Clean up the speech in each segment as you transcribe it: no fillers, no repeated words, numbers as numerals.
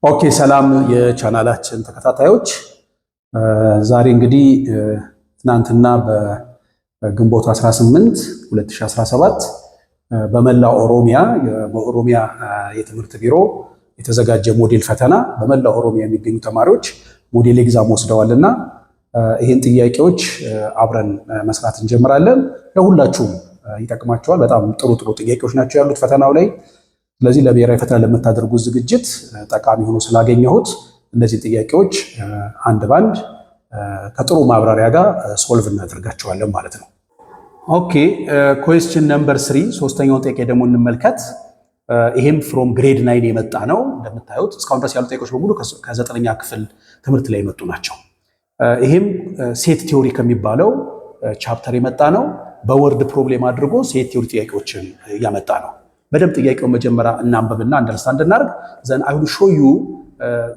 Okay፣ ሰላም የቻናላችን ተከታታዮች፣ ዛሬ እንግዲህ ትናንትና በግንቦት 18 2017 በመላው ኦሮሚያ በኦሮሚያ የትምህርት ቢሮ የተዘጋጀ ሞዴል ፈተና በመላው ኦሮሚያ የሚገኙ ተማሪዎች model exam ወስደዋልና ይህን ጥያቄዎች አብረን መስራት እንጀምራለን። ለሁላችሁም ይጠቅማቸዋል። በጣም ጥሩ ጥሩ ጥያቄዎች ናቸው ያሉት ፈተናው ላይ። ስለዚህ ለብሔራዊ ፈተና ለምታደርጉት ዝግጅት ጠቃሚ ሆኖ ስላገኘሁት እነዚህ ጥያቄዎች አንድ ባንድ ከጥሩ ማብራሪያ ጋር solve እናደርጋቸዋለን ማለት ነው። Okay, question number 3፣ ሶስተኛውን ጥያቄ ደግሞ እንመልከት። ይሄም from grade 9 የመጣ ነው። እንደምታዩት እስካሁን ድረስ ያሉ ጥያቄዎች በሙሉ ከዘጠነኛ ክፍል ትምህርት ላይ የመጡ ናቸው። ይሄም set theory ከሚባለው chapter የመጣ ነው። በ word problem አድርጎ set theory ጥያቄዎችን እያመጣ ነው። በደንብ ጥያቄውን መጀመሪያ እናንብብና understand እናርግ። Then I will show you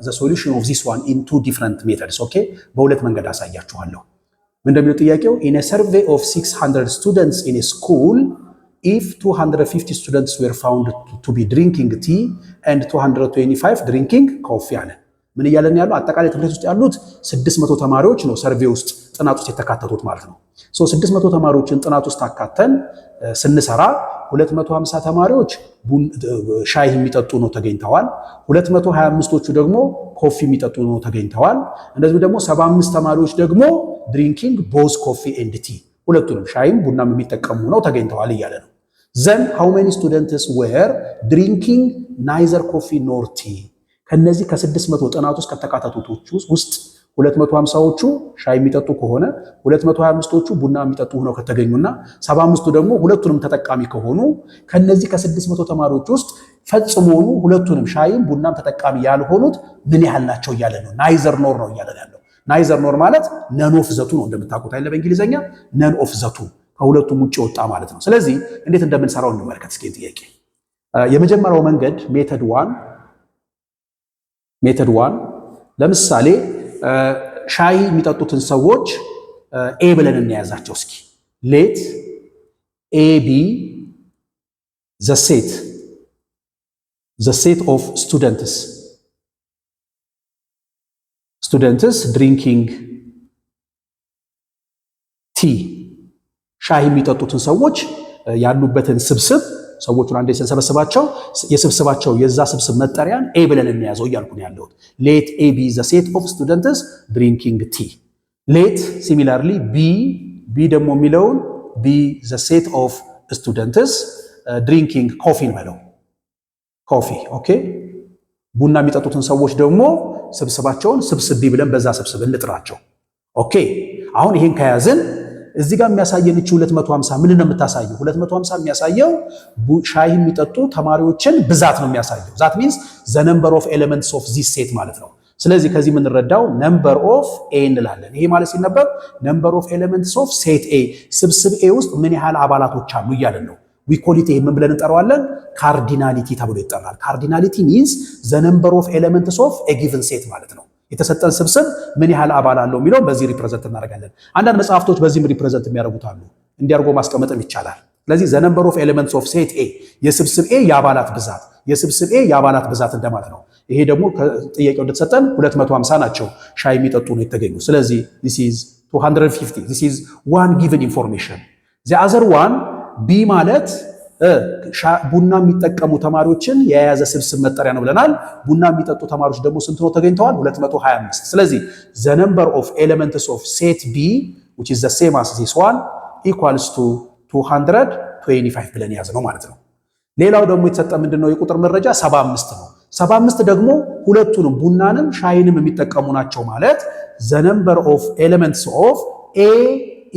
the solution of this one in two different methods። Okay፣ በሁለት መንገድ አሳያችኋለሁ። ምን እንደሚለው ጥያቄው፣ in a survey of 600 students in a school, if 250 students were found to be drinking tea and 225 drinking coffee አለ። ምን እያለን ያለው? አጠቃላይ ትምህርት ውስጥ ያሉት 600 ተማሪዎች ነው survey ውስጥ፣ ጥናት ውስጥ የተካተቱት ማለት ነው። So 600 ተማሪዎችን ጥናት ውስጥ አካተን ስንሰራ 250 ተማሪዎች ሻይ የሚጠጡ ነው ተገኝተዋል። 225ቶቹ ደግሞ coffee የሚጠጡ ነው ተገኝተዋል። እንደዚሁ ደግሞ 75 ተማሪዎች ደግሞ drinking both coffee and tea፣ ሁለቱንም ሻይም ቡናም የሚጠቀሙ ነው ተገኝተዋል እያለ ነው። Then how many students were drinking neither coffee nor tea? ከነዚህ ከ600 ጥናት ውስጥ ከተካተቱት ውስጥ 250ዎቹ ሻይ የሚጠጡ ከሆነ፣ 225ቶቹ ቡና የሚጠጡ ሆነው ከተገኙና 75ቱ ደግሞ ሁለቱንም ተጠቃሚ ከሆኑ፣ ከነዚህ ከ600 ተማሪዎች ውስጥ ፈጽሞኑ ሁለቱንም ሻይም ቡናም ተጠቃሚ ያልሆኑት ምን ያህል ናቸው እያለ ነው። Neither nor ነው እያለ ያለው። Neither nor ማለት none of the two ነው እንደምታውቁት አይደለ? በእንግሊዝኛ none of the two፣ ከሁለቱም ውጭ ወጣ ማለት ነው። ስለዚህ እንዴት እንደምንሰራው እንመልከት እስኪ ጥያቄ። የመጀመሪያው መንገድ method one። Method one፣ ለምሳሌ ሻይ የሚጠጡትን ሰዎች A ብለን እንያዛቸው እስኪ። Let A be the set of students drinking tea። ሻይ የሚጠጡትን ሰዎች ያሉበትን ስብስብ፣ ሰዎቹን አንዴ ስንሰበስባቸው የስብስባቸው የዛ ስብስብ መጠሪያን A ብለን እንያዘው እያልኩ ነው ያለሁት። Let A be the set of students drinking tea። Let similarly B ደግሞ የሚለውን be the set of students drinking coffee እንበለው። Coffee, okay። ቡና የሚጠጡትን ሰዎች ደግሞ ስብስባቸውን ስብስብ B ብለን በዛ ስብስብ እንጥራቸው። Okay፣ አሁን ይሄን ከያዝን እዚህ ጋር የሚያሳየን እቺ 250 ምን ነው የምታሳየው? 250 የሚያሳየው ሻይ የሚጠጡ ተማሪዎችን ብዛት ነው የሚያሳየው። That means the number of elements of this set ማለት ነው። ስለዚህ ከዚህ የምንረዳው number of A እንላለን። ይሄ ማለት ሲነበብ number of elements of set A፣ ስብስብ A ውስጥ ምን ያህል አባላቶች አሉ እያለን ነው። We call it፣ ይሄ ምን ብለን እንጠራዋለን? Cardinality ተብሎ ይጠራል። Cardinality means the number of elements of a given set ማለት ነው። የተሰጠን ስብስብ ምን ያህል አባል አለው የሚለው በዚህ represent እናደርጋለን። አንዳንድ መጽሐፍቶች በዚህም represent የሚያደርጉት አሉ። እንዲያርጎ ማስቀመጥም ይቻላል። ስለዚህ the number of elements of set A፣ የስብስብ A የአባላት ብዛት፣ የስብስብ A የአባላት ብዛት እንደማለት ነው። ይሄ ደግሞ ጥያቄው እንደተሰጠን 250 ናቸው ሻይ የሚጠጡ ነው የተገኙ። ስለዚህ this is 250። This is one given information። The other one፣ B ማለት ቡና የሚጠቀሙ ተማሪዎችን የያዘ ስብስብ መጠሪያ ነው ብለናል። ቡና የሚጠጡ ተማሪዎች ደግሞ ስንት ነው ተገኝተዋል? 225። ስለዚህ the number of elements of set B, which is the same as this one, equals to 225 ብለን ያዝነው ማለት ነው። ሌላው ደግሞ የተሰጠ ምንድነው? የቁጥር መረጃ 75 ነው። 75 ደግሞ ሁለቱንም ቡናንም ሻይንም የሚጠቀሙ ናቸው ማለት the number of elements of A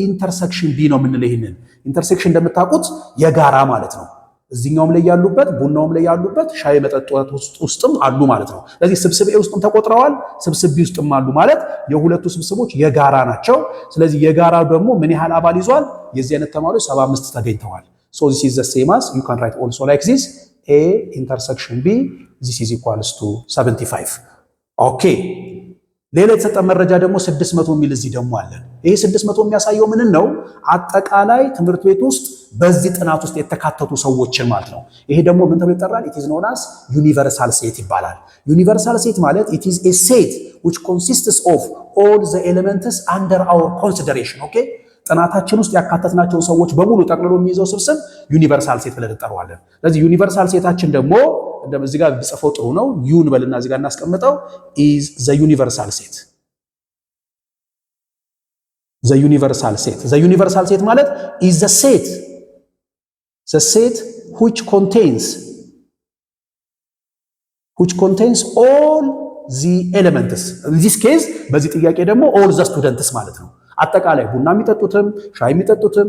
intersection B ነው የምንለው። ይህንን intersection እንደምታውቁት የጋራ ማለት ነው። እዚኛውም ላይ ያሉበት፣ ቡናውም ላይ ያሉበት፣ ሻይ መጠጥ ውስጥም አሉ ማለት ነው። ስለዚህ ስብስብ A ውስጥም ተቆጥረዋል፣ ስብስብ B ውስጥም አሉ ማለት የሁለቱ ስብስቦች የጋራ ናቸው። ስለዚህ የጋራ ደግሞ ምን ያህል አባል ይዟል? የዚህ አይነት ተማሪዎች 75 ተገኝተዋል። So this is the same as, you can write also like this, A intersection B, this is equals to 75። Okay፣ ሌላ የተሰጠ መረጃ ደግሞ 600 የሚል እዚህ ደግሞ አለን። ይሄ 600 የሚያሳየው ምንን ነው? አጠቃላይ ትምህርት ቤት ውስጥ በዚህ ጥናት ውስጥ የተካተቱ ሰዎችን ማለት ነው። ይሄ ደግሞ ምን ተብሎ ይጠራል? It is known as universal set ይባላል። Universal set ማለት it is a set which consists of all the elements under our consideration, okay። ጥናታችን ውስጥ ያካተትናቸውን ሰዎች በሙሉ ጠቅልሎ የሚይዘው ስብስብ universal set ብለን እንጠራዋለን። ስለዚህ universal set ኣችን ደግሞ እዚህ ጋር ብጽፈው ጥሩ ነው። U እንበልና እዚህ ጋር እናስቀምጠው፣ is the universal set, the universal set. The universal set ማለት is the set which contains all the elements, in this case በዚህ ጥያቄ ደግሞ all the students ማለት ነው። አጠቃላይ ቡና የሚጠጡትም ሻይ የሚጠጡትም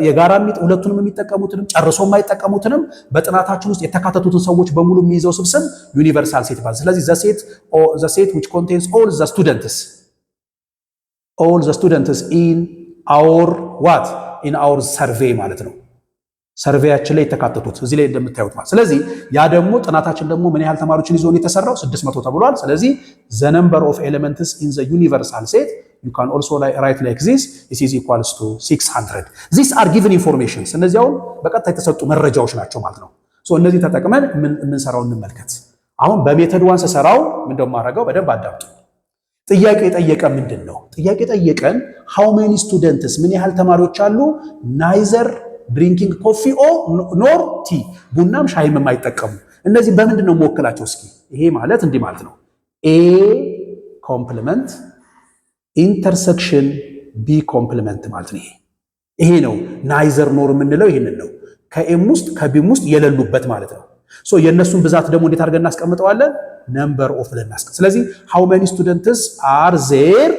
የጋራ ሁለቱንም የሚጠቀሙትንም ጨርሶ የማይጠቀሙትንም በጥናታችን ውስጥ የተካተቱትን ሰዎች በሙሉ የሚይዘው ስብስብ universal set ይባላል። ስለዚህ the set which contains all the students in our what, in our survey ማለት ነው። Survey ያችን ላይ የተካተቱት እዚህ ላይ እንደምታዩት ማለት። ስለዚህ ያ ደግሞ ጥናታችን ደግሞ ምን ያህል ተማሪዎችን ይዞ የተሰራው? 600 ተብሏል። ስለዚህ the number of elements in the universal set, you can also write like this, this is equals to 600. These are given informations። እነዚህ አሁን በቀጥታ የተሰጡ መረጃዎች ናቸው ማለት ነው። So እነዚህ ተጠቅመን የምንሰራው እንመልከት። አሁን በ method one ስሰራው ምንድነው የማደርገው? በደንብ አዳምጡ። ጥያቄ የጠየቀን ምንድን ነው? ጥያቄ የጠየቀን how many students፣ ምን ያህል ተማሪዎች አሉ neither drinking coffee or nor tea፣ ቡናም ሻይም የማይጠቀሙ። እነዚህ በምንድን ነው የምወክላቸው? እስኪ ይሄ ማለት እንዲህ ማለት ነው። A complement intersection B complement ማለት ነው። ይሄ ነው neither nor የምንለው ይሄንን ነው። ከ A ም ውስጥ ከ B ም ውስጥ የሌሉበት ማለት ነው። So የእነሱን ብዛት ደግሞ እንዴት አድርገን እናስቀምጠዋለን? Number of ብለን እናስቀምጥ። ስለዚህ how many students are there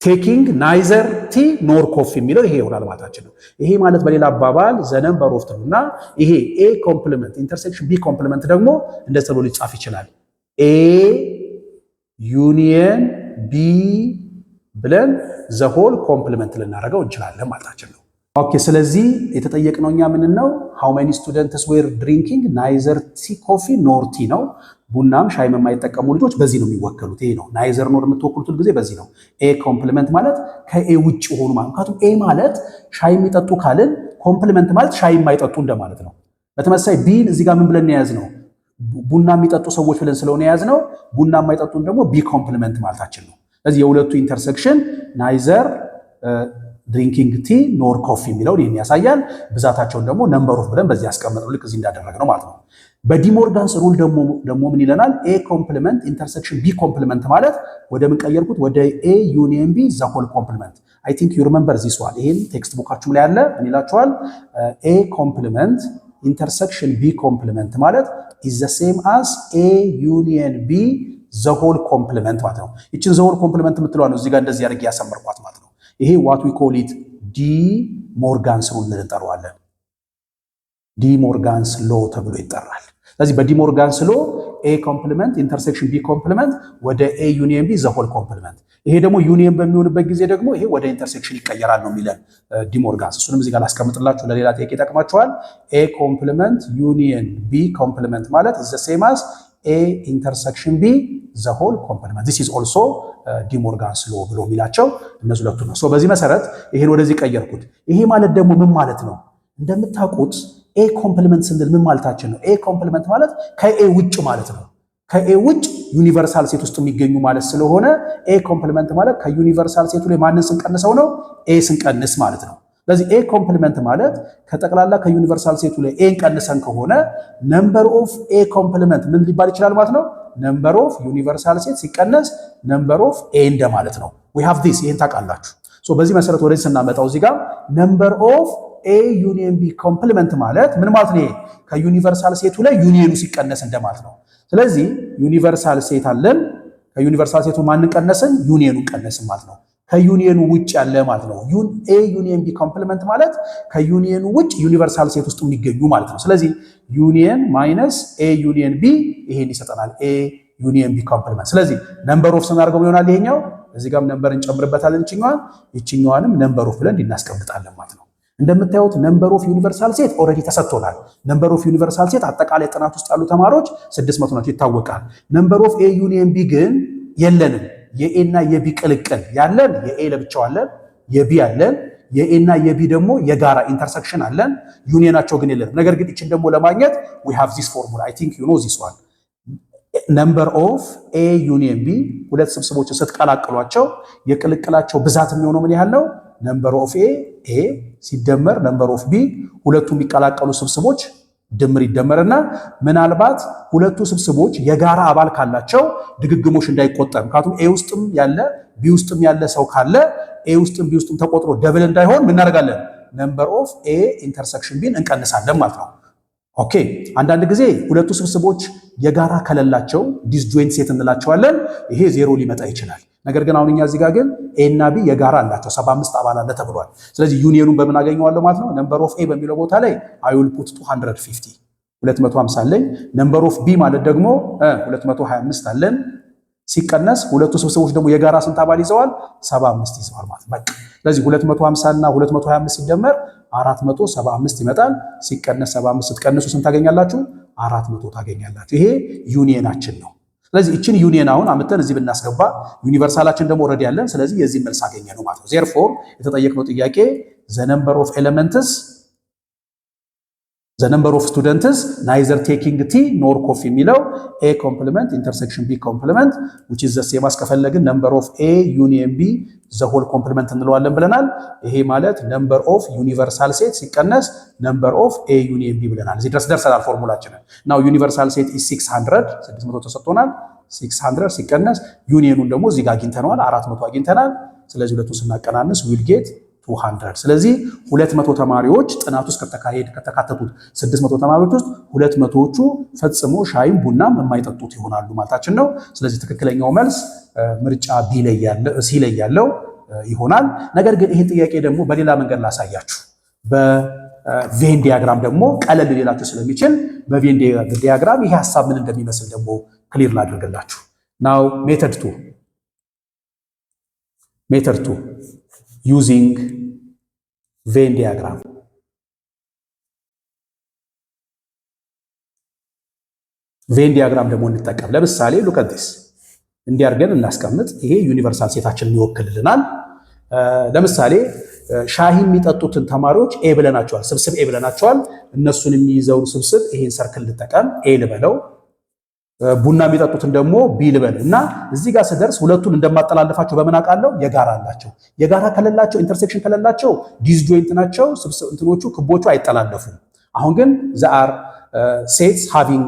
taking neither tea nor coffee የሚለው ይሄ ይሆናል ማለታችን ነው። ይሄ ማለት በሌላ አባባል the number of እና ይሄ A complement intersection B complement ደግሞ እንደዚህ ተብሎ ሊጻፍ ይችላል። A union B ብለን the whole complement ልናደርገው እንችላለን ማለታችን ነው። Okay፣ ስለዚህ የተጠየቅነው እኛ ምን ነው? How many students were drinking neither tea coffee nor tea ነው። ቡናም ሻይም የማይጠቀሙ ልጆች በዚህ ነው የሚወከሉት። ይሄ ነው neither nor የምትወክሉት ጊዜ በዚህ ነው። A complement ማለት ከ A ውጭ ሆኑ ማለት፣ ምክንያቱም A ማለት ሻይ የሚጠጡ ካልን complement ማለት ሻይ የማይጠጡ እንደማለት ነው። በተመሳሳይ B ን እዚህ ጋር ምን ብለን የያዝነው? ቡና የሚጠጡ ሰዎች ብለን ስለሆነ የያዝነው ቡና የማይጠጡን ደግሞ B complement ማለታችን ነው። ስለዚህ የሁለቱ intersection neither drinking tea nor coffee የሚለውን ይህን ያሳያል። ብዛታቸውን ደግሞ number of ብለን በዚህ ያስቀመጥነው ልክ እዚህ እንዳደረግነው ማለት ነው። በ De Morgan's rule ደግሞ ምን ይለናል? A complement intersection B complement ማለት ወደ ምን ቀየርኩት? ወደ A union B the whole complement። I think you remember this one። ይሄን textbook ኣችሁም ላይ ያለ ምን ይላችኋል? A complement intersection B complement ማለት is the same as A union B the whole complement ማለት ነው። ይችን the whole complement የምትለዋ ነው እዚህ ጋር እንደዚህ አድርጌ ያሰመርኳት ማለት ነው። ይሄ what we call it De Morgan's rule ብለን እንጠራዋለን። De Morgan's law ተብሎ ይጠራል። ስለዚህ በ De Morgan's law A complement intersection B complement ወደ A union B the whole complement፣ ይሄ ደግሞ ዩኒየን በሚሆንበት ጊዜ ደግሞ ይሄ ወደ intersection ይቀየራል ነው የሚለን De Morgan's። እሱንም እዚህ ጋር ላስቀምጥላችሁ፣ ለሌላ ጥያቄ ይጠቅማችኋል። A complement union B complement ማለት is the same as A intersection B the whole complement። This is also De Morgan's law ብሎ የሚላቸው እነዚህ ሁለቱ ነው። በዚህ መሰረት ይሄን ወደዚህ ቀየርኩት። ይሄ ማለት ደግሞ ምን ማለት ነው? እንደምታውቁት A complement ስንል ምን ማለታችን ነው? A complement ማለት ከ A ውጭ ማለት ነው። ከ A ውጭ universal set ውስጥ የሚገኙ ማለት ስለሆነ A complement ማለት ከ universal set ኡ ላይ ማንን ስንቀንሰው ነው? A ስንቀንስ ማለት ነው። ስለዚህ A complement ማለት ከጠቅላላ ከ universal set ኡ ላይ A ን ቀንሰን ከሆነ number of A complement ምን ሊባል ይችላል ማለት ነው? Number of universal set ሲቀነስ number of A እንደማለት ነው። We have this፣ ይሄን ታውቃላችሁ። So በዚህ መሰረት ወደዚህ ስናመጣው እዚህ ጋር number of A union B complement ማለት ምን ማለት ነው? ይሄ ከ universal set ኡ ላይ ዩኒየኑ ሲቀነስ እንደማለት ነው። ስለዚህ universal set አለን። ከ universal set ኡ ማንን ቀነስን? ዩኒየኑን ቀነስን ማለት ነው። ከዩኒየኑ ውጭ ያለ ማለት ነው። A union B complement ማለት ከዩኒየኑ ውጭ universal set ውስጥ የሚገኙ ማለት ነው። ስለዚህ union minus A union B ይሄን ይሰጠናል፣ A union B complement። ስለዚህ number of ስናደርገው ይሆናል ይሄኛው። እዚህ ጋርም number እንጨምርበታለን፣ ይችኛዋን ይችኛዋንም number of ብለን እናስቀምጣለን ማለት ነው። እንደምታዩት number of universal set already ተሰጥቶናል። Number of universal set አጠቃላይ ጥናት ውስጥ ያሉ ተማሪዎች 600 ናቸው፣ ይታወቃል። Number of A union B ግን የለንም። የ A እና የ B ቅልቅል ያለን የ A ለብቻው አለን፣ የ B አለን፣ የ A እና የ B ደግሞ የጋራ intersection አለን፣ ዩኒየናቸው ግን የለንም። ነገር ግን ይችን ደግሞ ለማግኘት we have this formula. I think you know this one. Number of A union B፣ ሁለት ስብስቦችን ስትቀላቅሏቸው የቅልቅላቸው ብዛት የሚሆነው ምን ያህል ነው? Number of A ሲደመር number of B፣ ሁለቱ የሚቀላቀሉ ስብስቦች ድምር ይደመርና ምናልባት ሁለቱ ስብስቦች የጋራ አባል ካላቸው ድግግሞሽ እንዳይቆጠር፣ ምክንያቱም A ውስጥም ያለ B ውስጥም ያለ ሰው ካለ A ውስጥም B ውስጥም ተቆጥሮ double እንዳይሆን ምን እናደርጋለን? Number of A intersection B ን እንቀንሳለን ማለት ነው። Okay፣ አንዳንድ ጊዜ ሁለቱ ስብስቦች የጋራ ከሌላቸው disjoint set እንላቸዋለን። ይሄ ዜሮ ሊመጣ ይችላል። ነገር ግን አሁን እኛ እዚህ ጋር ግን A እና B የጋራ አላቸው፣ 75 አባል አለ ተብሏል። ስለዚህ ዩኒየኑን በምን አገኘዋለሁ ማለት ነው? Number of A በሚለው ቦታ ላይ I will put 250፣ 250 አለኝ። Number of B ማለት ደግሞ 225 አለን፣ ሲቀነስ ሁለቱ ስብስቦች ደግሞ የጋራ ስንት አባል ይዘዋል? 75 ይዘዋል ማለት በቃ። ስለዚህ 250 እና 225 ሲደመር 475 ይመጣል። ሲቀነስ 75፣ ስትቀንሱ ስንት ታገኛላችሁ? 400 ታገኛላችሁ። ይሄ ዩኒየናችን ነው። ስለዚህ እችን ዩኒየን አሁን አምጥተን እዚህ ብናስገባ universal ኣችን ደግሞ already ያለን፣ ስለዚህ የዚህ መልስ አገኘነው ማለት ነው። Therefore የተጠየቅነው ጥያቄ the number of elements, the number of students neither taking tea nor coffee የሚለው A complement intersection B complement, which is the same as ከፈለግን number of A union B the whole complement እንለዋለን ብለናል። ይሄ ማለት number of universal set ሲቀነስ number of A union B ብለናል። እዚህ ድረስ ደርሰናል ፎርሙላችንን። Now universal set is 600፣ 600 ተሰጥቶናል። 600 ሲቀነስ ዩኒየኑን ደግሞ እዚህ ጋር አግኝተነዋል፣ 400 አግኝተናል። ስለዚህ ሁለቱን ስናቀናንስ we'll get 200። ስለዚህ 200 ተማሪዎች ጥናት ውስጥ ከተካሄድ ከተካተቱት 600 ተማሪዎች ውስጥ 200ዎቹ ፈጽሞ ሻይም ቡናም የማይጠጡት ይሆናሉ ማለታችን ነው። ስለዚህ ትክክለኛው መልስ ምርጫ B ላይ ያለ C ላይ ያለው ይሆናል። ነገር ግን ይህን ጥያቄ ደግሞ በሌላ መንገድ ላሳያችሁ። በ Venn diagram ደግሞ ቀለል ሊላችሁ ስለሚችል በ Venn diagram ይሄ ሀሳብ ምን እንደሚመስል ደግሞ clear ላድርግላችሁ። Now method two using Venn diagram። Venn diagram ደግሞ እንጠቀም። ለምሳሌ look at this፣ እንዲህ አድርገን እናስቀምጥ። ይሄ universal set ኣችንን ይወክልልናል። ለምሳሌ ሻሂ የሚጠጡትን ተማሪዎች A ብለናቸዋል፣ ስብስብ A ብለናቸዋል። እነሱን የሚይዘውን ስብስብ ይሄን circle ልጠቀም፣ A ልበለው። ቡና የሚጠጡትን ደግሞ B ልበል እና እዚህ ጋር ስደርስ ሁለቱን እንደማጠላልፋቸው በምን አውቃለሁ? የጋራ አላቸው። የጋራ ከሌላቸው፣ intersection ከሌላቸው disjoint ናቸው። ስብስብ እንትኖቹ ክቦቹ አይጠላለፉም። አሁን ግን they are sets having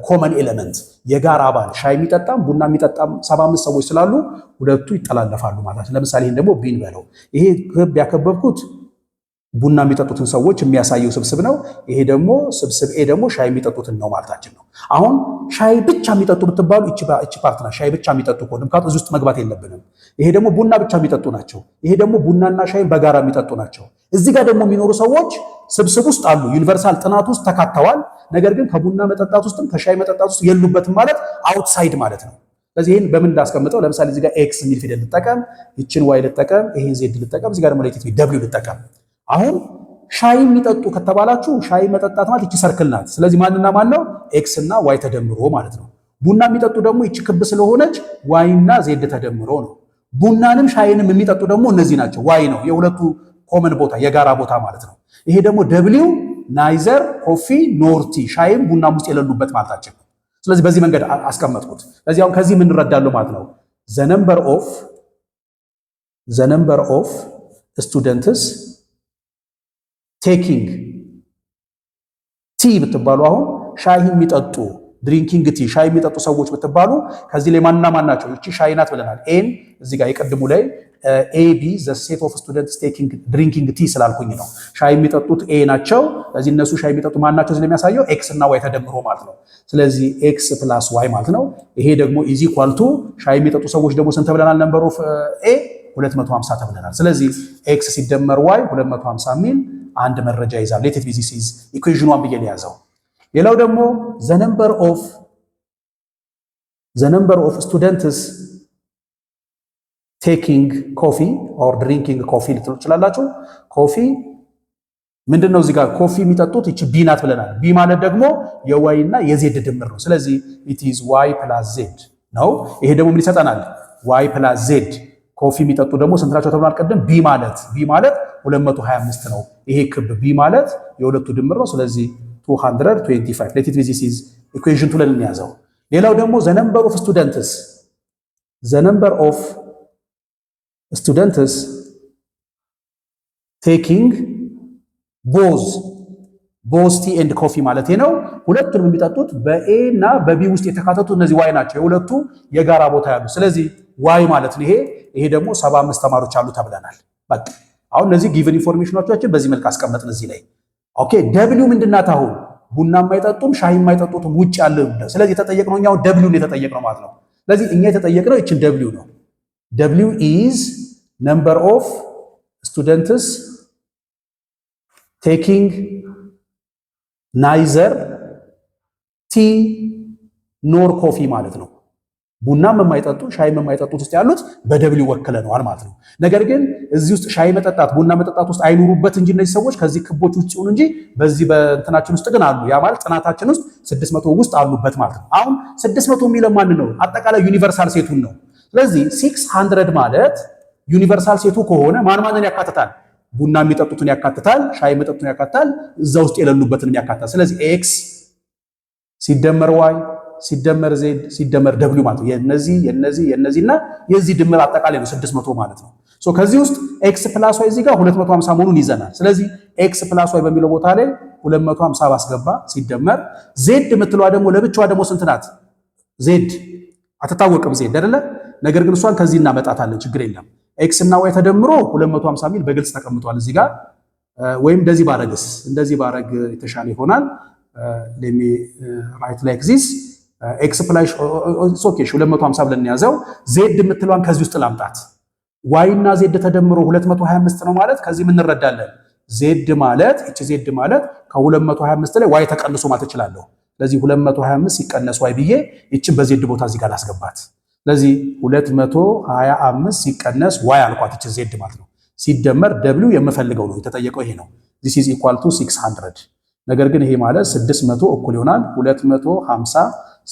common element፣ የጋራ አባል ሻይ የሚጠጣም ቡና የሚጠጣም 75 ሰዎች ስላሉ ሁለቱ ይጠላለፋሉ ማለት ነው። ለምሳሌ ይህን ደግሞ B ን በለው። ይሄ ክብ ያከበብኩት ቡና የሚጠጡትን ሰዎች የሚያሳየው ስብስብ ነው። ይሄ ደግሞ ስብስብ A ደግሞ ሻይ የሚጠጡትን ነው ማለታችን ነው። አሁን ሻይ ብቻ የሚጠጡ ብትባሉ እቺ part ናት። ሻይ ብቻ የሚጠጡ ከሆነ፣ ምክንያቱም እዚህ ውስጥ መግባት የለብንም። ይሄ ደግሞ ቡና ብቻ የሚጠጡ ናቸው። ይሄ ደግሞ ቡናና ሻይን በጋራ የሚጠጡ ናቸው። እዚህ ጋር ደግሞ የሚኖሩ ሰዎች ስብስብ ውስጥ አሉ፣ universal ጥናት ውስጥ ተካተዋል። ነገር ግን ከቡና መጠጣት ውስጥም ከሻይ መጠጣት ውስጥ የሉበትም ማለት outside ማለት ነው። ስለዚህ ይህን በምን እንዳስቀምጠው፣ ለምሳሌ እዚህ ጋር X የሚል ፊደል ልጠቀም፣ ይችን Y ልጠቀም፣ ይሄን Z ልጠቀም፣ እዚህ ጋር ደግሞ let W ልጠቀም። አሁን ሻይ የሚጠጡ ከተባላችሁ ሻይ መጠጣት ማለት ይቺ circle ናት። ስለዚህ ማንና ማን ነው? X እና Y ተደምሮ ማለት ነው። ቡና የሚጠጡ ደግሞ ይቺ ክብ ስለሆነች Y እና Z ተደምሮ ነው። ቡናንም ሻይንም የሚጠጡ ደግሞ እነዚህ ናቸው። Y ነው የሁለቱ common ቦታ፣ የጋራ ቦታ ማለት ነው። ይሄ ደግሞ W neither coffee nor tea፣ ሻይም ቡናም ውስጥ የሌሉበት ማለታችን ነው። ስለዚህ በዚህ መንገድ አስቀመጥኩት። ስለዚህ አሁን ከዚህ ምን እንረዳለሁ ማለት ነው? The number of students taking tea ብትባሉ፣ አሁን ሻይ የሚጠጡ፣ drinking tea፣ ሻይ የሚጠጡ ሰዎች ብትባሉ ከዚህ ላይ ማንና ማን ናቸው? እቺ ሻይ ናት ብለናል። A ን እዚህ ጋር የቅድሙ ላይ A be the set of students taking drinking tea ስላልኩኝ ነው። ሻይ የሚጠጡት A ናቸው። ስለዚህ እነሱ ሻይ የሚጠጡ ማን ናቸው? ስለሚያሳየው X እና Y ተደምሮ ማለት ነው። ስለዚህ X plus Y ማለት ነው። ይሄ ደግሞ is equal to ሻይ የሚጠጡ ሰዎች ደግሞ ስንት ብለናል? Number of A 250 ተብለናል። ስለዚህ X ሲደመር Y 250 የሚል አንድ መረጃ ይዛል። Let it be this is equation one ብዬ ሊያዘው። ሌላው ደግሞ the number of students taking coffee or drinking coffee ልትሉ ትችላላችሁ። Coffee ምንድን ነው? እዚህ ጋር coffee የሚጠጡት ይቺ B ናት ብለናል። B ማለት ደግሞ የ Y እና የ Z ድምር ነው። ስለዚህ it is Y plus Z ነው። ይሄ ደግሞ ምን ይሰጠናል? Y plus Z Coffee የሚጠጡ ደግሞ ስንት ናቸው ተብሏል? ቅድም B ማለት 225 ነው። ይሄ ክብ B ማለት የሁለቱ ድምር ነው። ስለዚህ 225። Let it be, this is equation two ብለን እንያዘው። ሌላው ደግሞ the number of students taking both tea and coffee ማለት ነው። ሁለቱንም የሚጠጡት በ A እና በ B ውስጥ የተካተቱት እነዚህ Y ናቸው። የሁለቱ የጋራ ቦታ ያሉ፣ ስለዚህ Y ማለት ነው። ይሄ ደግሞ 75 ተማሪዎች አሉ ተብለናል። በቃ አሁን እነዚህ given information ኦቻችን በዚህ መልክ አስቀመጥን እዚህ ላይ። Okay, W ምንድናት? አሁን ቡና የማይጠጡም ሻይ የማይጠጡትም ውጭ ያለ። ስለዚህ የተጠየቅነው እኛው W ነው የተጠየቅነው ማለት ነው። ስለዚህ እኛ የተጠየቅነው ይችን W ነው። W is number of students taking neither tea nor coffee ማለት ነው። ቡናም የማይጠጡ ሻይም የማይጠጡት ውስጥ ያሉት በ W ወክለነዋል ማለት ነው። ነገር ግን እዚህ ውስጥ ሻይ መጠጣት ቡና መጠጣት ውስጥ አይኑሩበት እንጂ፣ እነዚህ ሰዎች ከዚህ ክቦች ውስጥ ይሁኑ እንጂ በዚህ በእንትናችን ውስጥ ግን አሉ። ያ ማለት ጥናታችን ውስጥ 600 ውስጥ አሉበት ማለት ነው። አሁን 600 የሚለው ማን ነው? አጠቃላይ universal set ኡን ነው። ስለዚህ 600 ማለት universal set ኡ ከሆነ ማን ማንን ያካትታል? ቡና የሚጠጡትን ያካትታል፣ ሻይ የሚጠጡትን ያካትታል፣ እዛ ውስጥ የሌሉበትንም ያካትታል። ስለዚህ X ሲደመር Y ሲደመር Z ሲደመር W ማለት ነው። የነዚህ የነዚህ የነዚህ እና የዚህ ድምር አጠቃላይ ነው 600 ማለት ነው። So ከዚህ ውስጥ X plus Y እዚህ ጋር 250 መሆኑን ይዘናል። ስለዚህ X plus Y በሚለው ቦታ ላይ 250 ባስገባ ሲደመር Z የምትለዋ ደግሞ ለብቻዋ ደግሞ ስንት ናት? Z አትታወቅም፣ Z አይደለ? ነገር ግን እሷን ከዚህ እናመጣታለን፣ ችግር የለም። X እና Y ተደምሮ 250 ሚል በግልጽ ተቀምጧል እዚህ ጋር። ወይም እንደዚህ ባረግ የተሻለ ይሆናል። Let me write like this, X plus, okay, 250 ብለን ያዘው። Z የምትለዋን ከዚህ ውስጥ ላምጣት። Y እና Z ተደምሮ 225 ነው ማለት ከዚህ ምን እንረዳለን? Z ማለት፣ እቺ Z ማለት ከ225 ላይ Y ተቀንሶ ማለት እችላለሁ። ስለዚህ 225 ሲቀነስ Y ብዬ ይችን በ Z ቦታ እዚህ ጋር ላስገባት። ስለዚህ 225 ሲቀነስ Y አልኳት፣ እቺ Z ማለት ነው። ሲደመር W የምፈልገው ነው፣ የተጠየቀው ይሄ ነው። This is equal to 600። ነገር ግን ይሄ ማለት 600 እኩል ይሆናል 250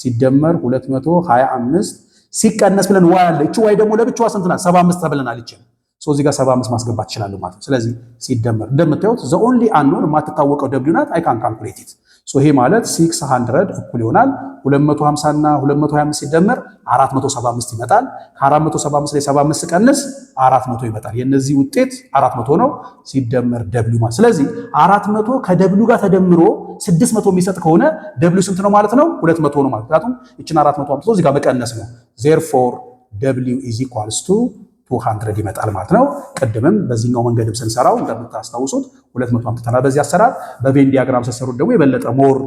ሲደመር 225 ሲቀነስ ብለን Y አለ። እቺ Y ደግሞ ለብቻዋ ስንት ናት? 75 ተብለናል። ይችን so እዚህ ጋር 75 ማስገባት ትችላለሁ ማለት ነው። ስለዚህ ሲደመር እንደምታዩት the only unknown የማትታወቀው W ናት። I can calculate it. So ይሄ ማለት 600 እኩል ይሆናል 250 እና 225 ሲደመር 475 ይመጣል። ከ475 ላይ 75 ቀንስ 400 ይመጣል። የነዚህ ውጤት 400 ነው ሲደመር W ማለት። ስለዚህ 400 ከ W ጋር ተደምሮ 600 የሚሰጥ ከሆነ W ስንት ነው ማለት ነው? 200 ነው ማለት። ምክንያቱም ይችን 400 አምጥቶ እዚህ ጋር መቀነስ ነው። Therefore W is equals to 200 ይመጣል ማለት ነው። ቅድምም በዚህኛው መንገድም ስንሰራው እንደምታስታውሱት 200 አምጥተናል። በዚህ አሰራር በ Venn diagram ስትሰሩት ደግሞ የበለጠ more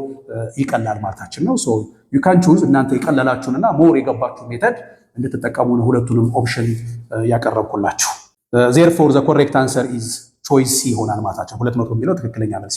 ይቀላል ማለታችን ነው። So you can choose፣ እናንተ የቀለላችሁንና more የገባችሁ method እንድትጠቀሙ ነው ሁለቱንም option ያቀረብኩላችሁ። Therefore the correct answer is choice C ይሆናል ማለታችን። 200 የሚለው ትክክለኛ መልስ።